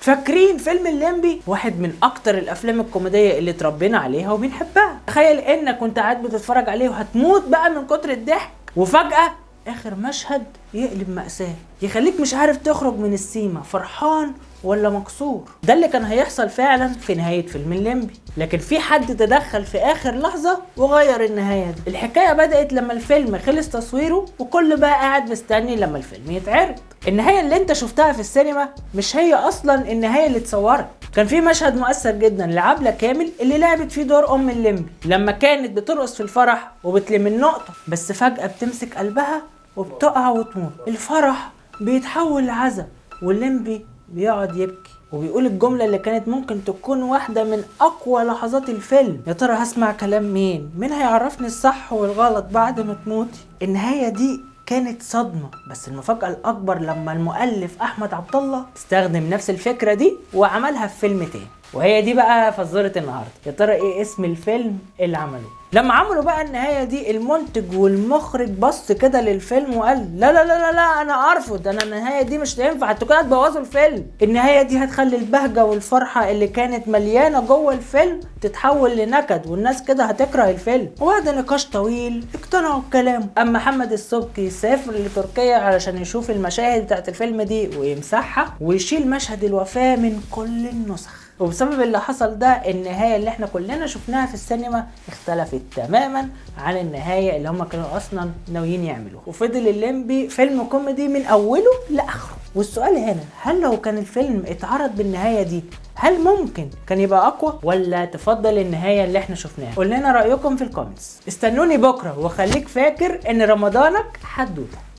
فاكرين فيلم الليمبي؟ واحد من اكتر الافلام الكوميدية اللي اتربينا عليها وبنحبها. تخيل انك كنت قاعد بتتفرج عليه وهتموت بقى من كتر الضحك، وفجاة اخر مشهد يقلب مأساة، يخليك مش عارف تخرج من السيما فرحان ولا مكسور. ده اللي كان هيحصل فعلا في نهاية فيلم الليمبي، لكن في حد تدخل في اخر لحظة وغير النهاية دي. الحكاية بدأت لما الفيلم خلص تصويره وكل بقى قاعد مستني لما الفيلم يتعرض. النهاية اللي انت شفتها في السينما مش هي اصلا النهاية اللي اتصورت. كان في مشهد مؤثر جدا لعبلة كامل اللي لعبت فيه دور ام الليمبي لما كانت بترقص في الفرح وبتلم النقطة، بس فجأة بتمسك قلبها وبتقع وتموت. الفرح بيتحول لعزا والليمبي بيقعد يبكي وبيقول الجملة اللي كانت ممكن تكون واحدة من أقوى لحظات الفيلم: يا ترى هسمع كلام مين؟ مين هيعرفني الصح والغلط بعد ما تموتي؟ النهاية دي كانت صدمة، بس المفاجأة الأكبر لما المؤلف أحمد عبد الله استخدم نفس الفكرة دي وعملها في فيلم تاني، وهي دي بقى فزورة النهاردة. يا ترى إيه اسم الفيلم اللي عملوه؟ لما عملوا بقى النهاية دي المنتج والمخرج بص كده للفيلم وقال لا لا لا لا لا، أنا أرفض، أنا النهاية دي مش هينفع، انتوا كده هتبوظوا الفيلم. النهاية دي هتخلي البهجة والفرحة اللي كانت مليانة جوه الفيلم تتحول لنكد، والناس كده هتكره الفيلم. وبعد نقاش طويل اقتنعوا بكلامه. أما محمد السبكي سافر لتركيا علشان يشوف المشاهد بتاعت الفيلم دي ويمسحها ويشيل مشهد الوفاة من كل النسخ. وبسبب اللي حصل ده النهاية اللي احنا كلنا شفناها في السينما اختلفت تماما عن النهاية اللي هم كانوا اصلا ناويين يعملوها، وفضل الليمبي فيلم كوميدي من اوله لاخره. والسؤال هنا، هل لو كان الفيلم اتعرض بالنهاية دي هل ممكن كان يبقى اقوى، ولا تفضل النهاية اللي احنا شفناها؟ قول لنا رأيكم في ال comments. استنوني بكرة، وخليك فاكر ان رمضانك حدوتة.